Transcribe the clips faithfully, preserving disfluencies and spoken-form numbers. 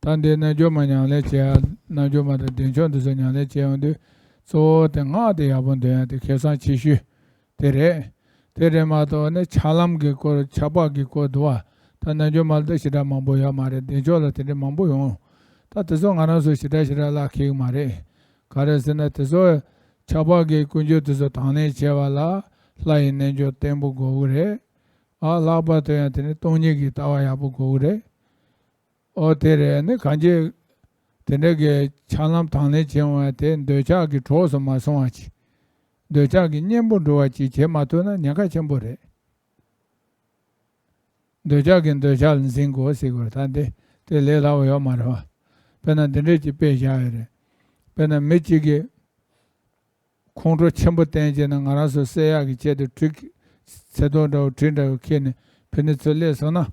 ད་འདི་རྣལ་འབྱོར་མ་ཉམས་ལེན་བྱེད་ཡ། རྣལ་འབྱོར་མ་དང་བདེ་མཆོག་འདི་ཚོ་ཉམས་ལེན་བྱེད་ཡོང་དུས་གཙོ་བོ་དེ་སྔགས་དེ་ཡག་པོ་འདོན་ཡ་དེ་ཁེ་བཟང་ཆེ་ཤོས་དེ་རེད། དེ་རེད་མ་གཏོགས་ནི་ཆགས་ལམ་གྱི་སྐོར་ཆགས་པ་གི་སྐོར་འདུག་བ། ད་རྣལ་འབྱོར་མ་ལ་ད་ཞེ་དྲག་མང་པོ་ཡོད་མ་རེད། བདེ་མཆོག་ལ་དེ་འདྲའི་མང་པོ་ཡོང་། ད་དེ་ཚོ་ང་རང་ཚོ་ཞེ་དྲག་ཞེ་དྲག་བརླག་ཁེག་མ་རེད། ག་རེ་ཟེར་ན་དེ་ཚོ་ཆགས་པ་གི་ཀུན་སྤྱོད་དེ་ཚོ་དང་ལེན་བྱེད་པ་ལ་ལྷ་ཡི་རྣལ་འབྱོར་བརྟན་པོ་དགོས་ཀྱི་རེད། ཨ་ལྷག་པར་དུ་ཡང་དེ་ནི་སྟོང་ཉིད་ཀྱི་ལྟ་བ་ཡག་པོ་དགོས་ཀྱི་རེད། ཨོ་དེ་རེད། ནི་གང་ཅི་དེ་འདྲ་གི་ཆགས་ལམ་དང་ལེན་བྱེད་འོང་བ་དེ་འདོད་ཆགས་ཀྱི་གྲོགས་སུ་མ་སོང་བ་ཅིག་འདོད་ཆགས་ཀྱི་གཉེན་པོ་འགྲོ་བ་ཅིག་བྱེད་མ་ཐུབ་ན་ཉེན་ཁ་ཆེན་པོ་རེད། འདོད་ཆགས་ཀྱི་འདོད་ཆགས་ལ་འཛིན་དགོས་ཟེར་དགོས་རེད། ད་འདི་དེ་ལས་སླ་བོ་ཡོད་མ་རེད་བ། དཔེར་ན་འདི་འདྲས་ཀྱི་དཔེ་བཞག་ཡོད་རེད། དཔེར་ན་མི་གཅིག་གིས་ཁོང་ཁྲོ་ཆེན་པོ་བསྟན་བྱས་ན་ང་རང་ཚོ་བསད་ཡག་གི་ཆེད་དུ་གྲི་ཚེ་ཐོག་འདྲ་བོ་གྲི་འདྲ་བོ་ཁྱེར་ནས་ཕི་ནས་ཚུར་སླེབས་སོང་ན།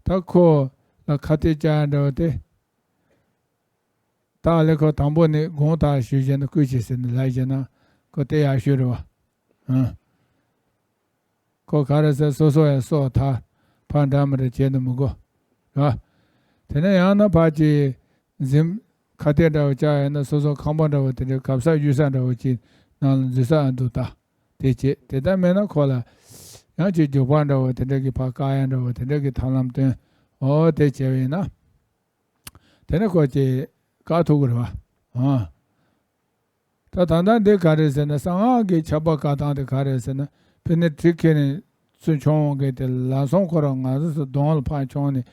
ད་ཁོ་ལ་ཁ་གཏད་བཅག་ཡ་འདྲ་བོ་དེ། ད་ཨ་ལེ་ཁོ་དང་པོ་ནས་དགོངས་དག་ཞུས་བྱས་ན་བསྐུལ་བྱས་ཟེར་ནས་ལབ་བྱས་ན་ཁོ་དེ་ཡག་ཤོས་རེད་བ། ཨང་། ཁོ་ག་རེ་ཟེར་སོ་སོ་ཡང་སྲོག་ཐར། ཕར་འདྲ་མི་འདྲ་བྱས་ནས་མི་དགོས། རེད་བ། དེ་ནས་ཡང་ན་ཕར་གྱི་འཛིན་ཁ་གཏད་འདྲ་བོ་བཅག་ཡོད་ན་སོ་སོ་ཁང་པ་འདྲ་བོ་དེ་འདྲའི་གབ་ས་གཡུག་ས་འདྲ་བོ་ཅིག་ནང་ལ་འཛུལ་ས་འདུག་ད། དེ་བྱེད། དེ་ལྟར་མེད་ན་ཁོ་ལ་ཡང་ཅིག་རྒྱུག་པ་འདྲ་བོ་དེ་འདྲ་གི་ཕར་བཀག་ཡ་འདྲ་བོ་དེ་འདྲ་གི་ཐབས་ལམ་སྟོན། འོ་དེ་བྱས་པ་ཡིན་ན། དེ་ནི་ཁོ་ཅིག་བཀག་ཐུབ་ཀྱི་རེད་བ། ཨང་། ད་ད་ལྟ་འདི་ག་རེ་ཟེར་ན་གསང་སྔགས་ཀྱི་ཆགས་པ་བཀག་སྟངས་དེ་ག་རེ་ཟེར་ན་ཕི་ནི་གྲི་ཁྱེར་ནས་ཚུར་མཆོང་འོང་མཁན་དེ་ལམ་སང་ཁོ་རང་ང་ཚོ་ཚོ་གདོང་ལ་ཕར་མཆོང་ནས་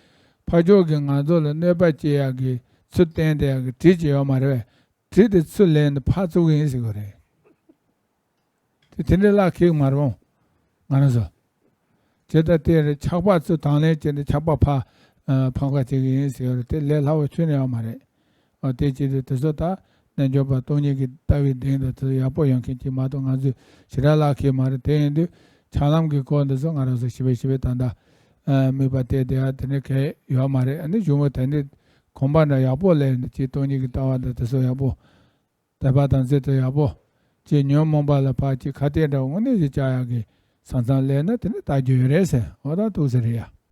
ཕར་ཕྱོགས་ཀྱི་ང་ཚོ་ལ་གནོད་པ་སྐྱེལ་ཡག་གི་ཚུར་བསྟན་བསྡད་ཡག་གི་གྲི་ཅིག་ཡོད་མ་རེད་བས། གྲི་དེ་ཚུར་ལེན་ནས་ཕར་བཙུགས་ཡིན་ཟེར་གྱི་རེད། དེ་དེ་འདྲའི་བརླག་ཁེག་མ་རེད་འོང་། ང་རང་ཚོ། ཇི་ལྟར་དེར་ཆགས་པ་ཚུར་དང་ལེན་བྱས་ནས་ཆགས་པ་ཕར་ཨ་ཕམ་ཁ་བྱེད་ཀྱི་ཡིན་ཟེར་བ་དེ་ལས་སླ་བོ་ཁྱོན་ནས་ཡོད་མ་རེད། ཨ་དེ་བྱེད་དུས་དེ་ཚོ་ད་རྣལ་འབྱོར་པ་སྟོང་ཉིད་ཀྱི་ལྟ་བའི་གདེང་དང་དེ་ཚོ་ཡག་པོ་ཡོང་མཁན་གྱི་མ་གཏོགས་ང་ཚོས་ཞེ་དྲག་བརླག་ཁེག་མ་རེད། དེ་ཡིན་དུས་ཆགས་ལམ་གྱི་སྐོར་འདི་ཚོ་ང་རང་ཚོ་ཞིབ་པ་ཞིབ་པ་ད་ལྟ་ཨ་དམིགས་པ་གཏད་བསྡད་ཡ་དེ་འདྲ་གལ་ཡོད་མ་རེད། ཨ་ནི་གཞུང་པ་དེ་འདྲའི་གོམ་པ་འདྲ་ཡག་པོ་ལས་ནས་ཅིག་སྟོང་ཉིད་ཀྱི་ལྟ་བ་དང་དེ་ཚོ་ཡག་པོ། དད་པ་དང་ཚེ་དང་ཡག་པོ། ཅེས་ཉོན་མོངས་པ་ལ་ཕར་ཅིག་ཁ་གཏད་འདྲ་བོ་དངོས་གནས་ཅིག་བཅག་ཡག་གི་ས་མཚམས་སླེབས་ན་དེ་ནི་རྟགས་རྒྱུ་ཡོད་རེད་ཟེར། འོ་ད་ཐུགས་ཟེར་རེད་ཡ།